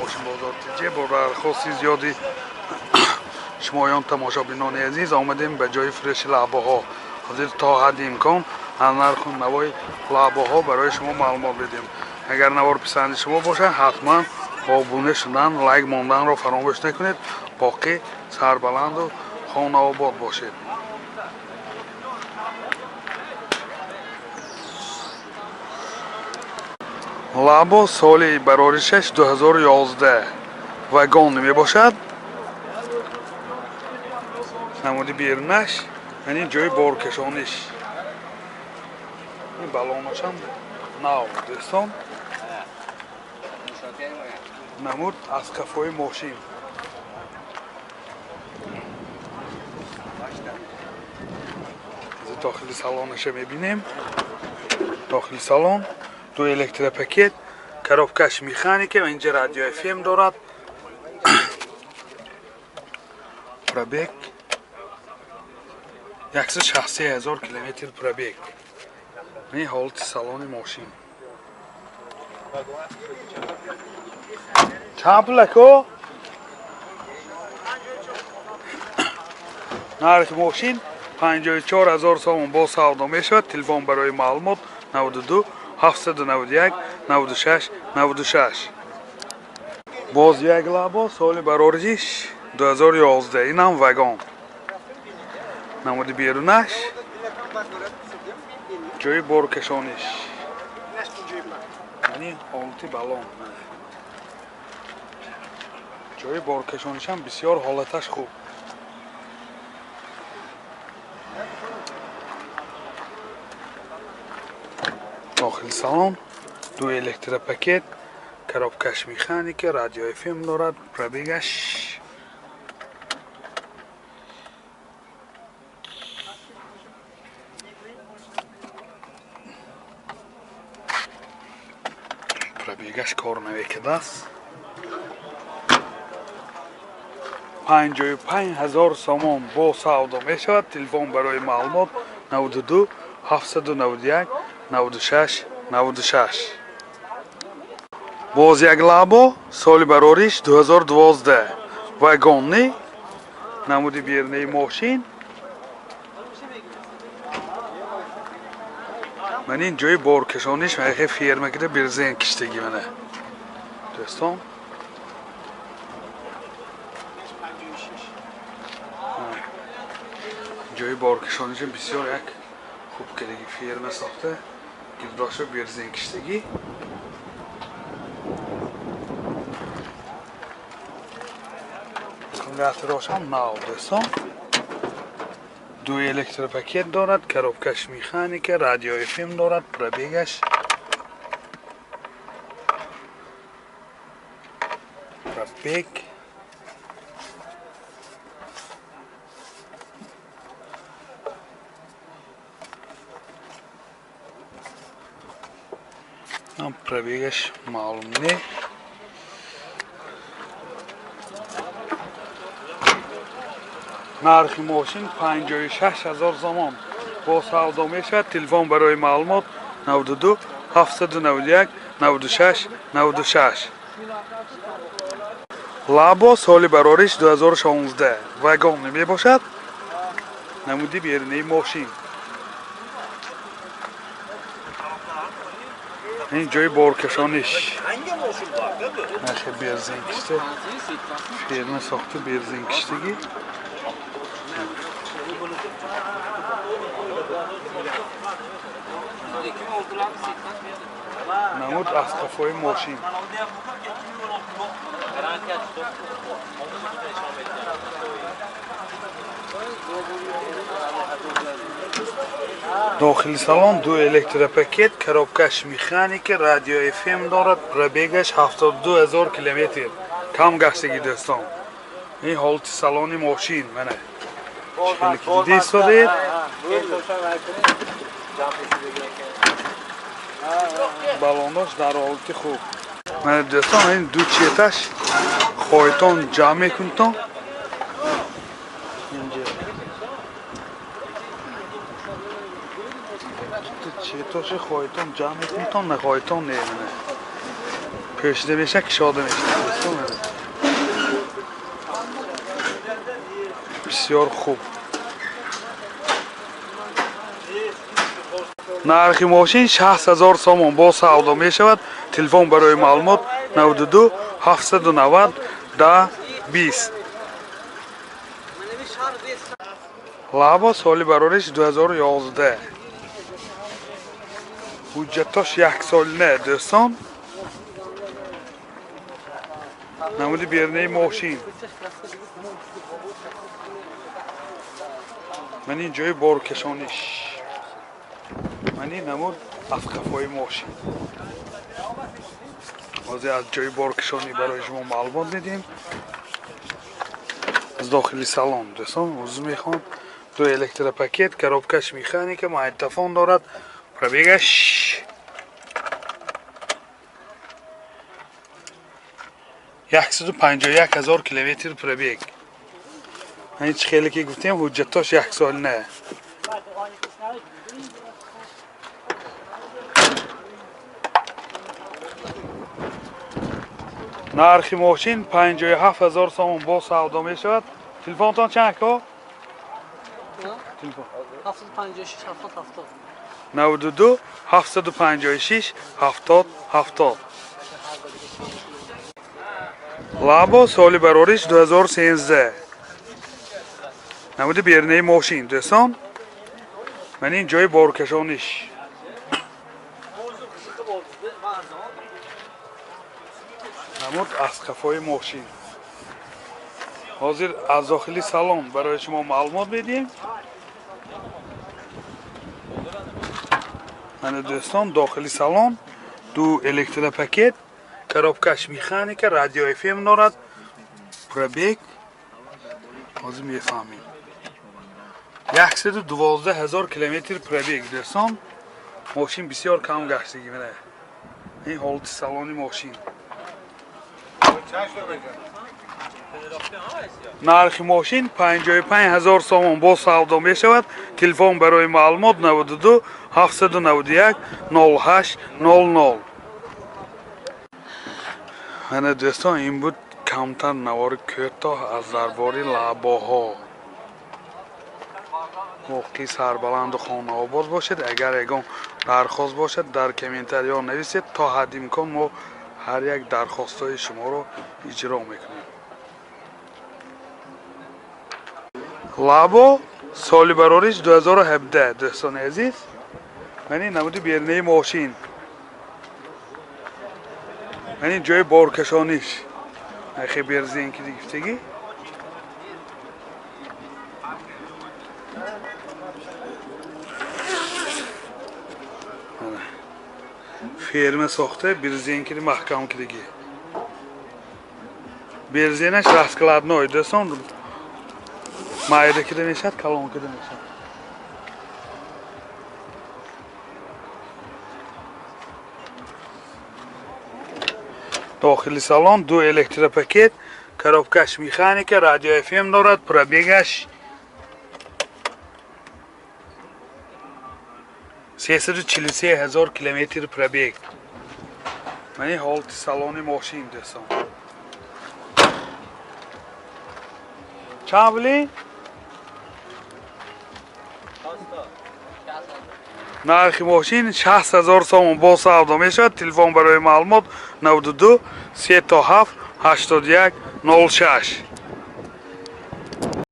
Мошинбозор ТЖ бо дархости зиёди шумоён тамошобинони азиз омадем ба ҷои фурӯши лаъбоҳо. Ҳозир то ҳадди имкон аз нарху навои лаъбоҳо барои шумо маълумот медиҳем. Агар навор писанди шумо бошад, ҳатман обуна шудан, лайк монданро фаромӯш накунед. Боқӣ сарбаланду хонаобод бошед. Лабо соли бароришаш 2011 вагон мебошад. Намуди берунаш, яъне ҷои боркашониш. Ин балонашам нав, дӯстон. Намуд аз қафои мошин. Дохили салонаша мебинем. Дохили салон ду электропакет, коробкаш механика ва инҷа радио FM дорад. Пробег 163 000 километр пробег. Ин ҳолати салони мошин. Чанд пул ако? Нархи мошин 54 000 сомон бо савдо мешавад. Телефон барои маълумот 92 791 96 96. Боз як лабо соли барориш 2011, инам вагон. Намуди берунаш, ҷои боркашониш, яъне ҳолати балон. Ҷои боркашонишам бисёр ҳолаташ хуб. Дохили салон ду электропакет, коробкаш механика, радио FM дорад. Пробегаш кор намекардааст. 55 000 сомон бо савдо мешавад. Телефон барои маълумот 92 791 96 96. Боз як лабо соли барориш 2012 вагонни. Намуди берунаи мошин. Ман ин ҷои боркашониш яхе ферма кида берзен киштагӣ, мана, дӯстон. Ҷои боркашониш бисёр як хуб кардагӣ, ферма сохта, гирдоша берзен киштагӣ. Аккумуляторошам нав, дӯстон. Ду электропакет дорад, коробкаш механика, радио FM дорад. Пробег пробегаш маълум не. Нархи мошин 56 000 сомон бо савдо мешавад. Телефон барои маълумот 92 791 96 96. Лабо соли барориш 2016 вагон мебошад. Намуди берунаи мошин. Ин ҷои боркашониш. Нахе берзин кишта. Ферма сохта, берзин киштагӣ. Намуд аз қафои мошин. Дохили салон ду электропакет, коробкаш механика, радио FM дорад. Пробегаш 72 000 километр. Кам гаштагӣ, дӯстон. Ин ҳолати салони мошин, мана. Хеле ки дида истодед. Балонош дар ҳолати хуб. Мана, дӯстон, ин ду четаш хоҳитон ҷамъ мекунтон. Инҷа четоши хоҳитон ҷамъ мекунтон, нахоҳитон не, мана. Пӯшида мешавад, кушода мешавад. Дӯстон, бисёр хуб. Нархи мошин 60 000 сомон, бо савдо мешавад. Телефон барои маълумот 92 790 10 20. Лабо, соли барориш 2011, ҳуҷҷатош яксолина. Дӯстон, намуди берунаи мошин, ман ин ҷои боркашониш, ман ин намуд аз қафои мошин. Ҳозир аз ҷои боркашонӣ барои шумо маълумот медиҳем. Аз дохили салон, дӯстон, узр мехоҳам. Ду электропакет, коробкаш механика, магнитофон дорад. Пробегаш 151 000 километр пробег. Ҳамин чӣ хеле ки гуфтем, ҳуҷҷатош яксолина. Нархи мошин 57 000 сомон, бо савдо мешавад. Телефонтон чанд, ако? Телефон? 756 70 70. 92 756 70 70. Лабо, соли барориш 2013, намуди берунаи мошин. Дӯстон, ман ин ҷои боркашониш. Намуд аз қафои мошин. Ҳозир аз дохили салон барои шумо маълумот медиҳем. Мана, дӯстон, дохили салон, ду электропакет, коробкаш механика, радио FM дорад. Пробег ҳозир мефаҳмем, 112 000 километр пробег. Дӯстон, мошин бисёр кам гаштагӣ. Мана ин ҳолати салони мошин. Нархи мошин 55 000 сомон, бо савдо мешавад. Телефон барои маълумот 92 791 08 00. Мана, дӯстон, ин буд камтар навори кӯтоҳ аз дарбори лабоҳо. Воқеи сарбаланду хонаобод бошед. Агар ягон дархост бошад, дар комментариҳо нависед. То ҳадди имкон мо ҳар як дархостҳои шуморо иҷро мекунем. Лабо, соли барориш 2017. Дӯстони азиз, ман ин намуди берунаи мошин, ман ин ҷои боркашониш, ахи берзенки гифтагӣ. Mana. Ферма сохта, берзенкини маҳкам кидагӣ. Берзенаш раскладной, дӯстон, майда кида мешавад, калон кида мешавад. Дохили салон, ду электропакет, коробкаш механика, радио FM дорад. Пробегаш 343 000 километр пробег. Ман ин ҳолати салони мошин. Дӯстон, чанд пули нархи мошин? 60 000 сомон, бо савдо мешавад. Телефон барои маълумот 92 3 то 7 81 06.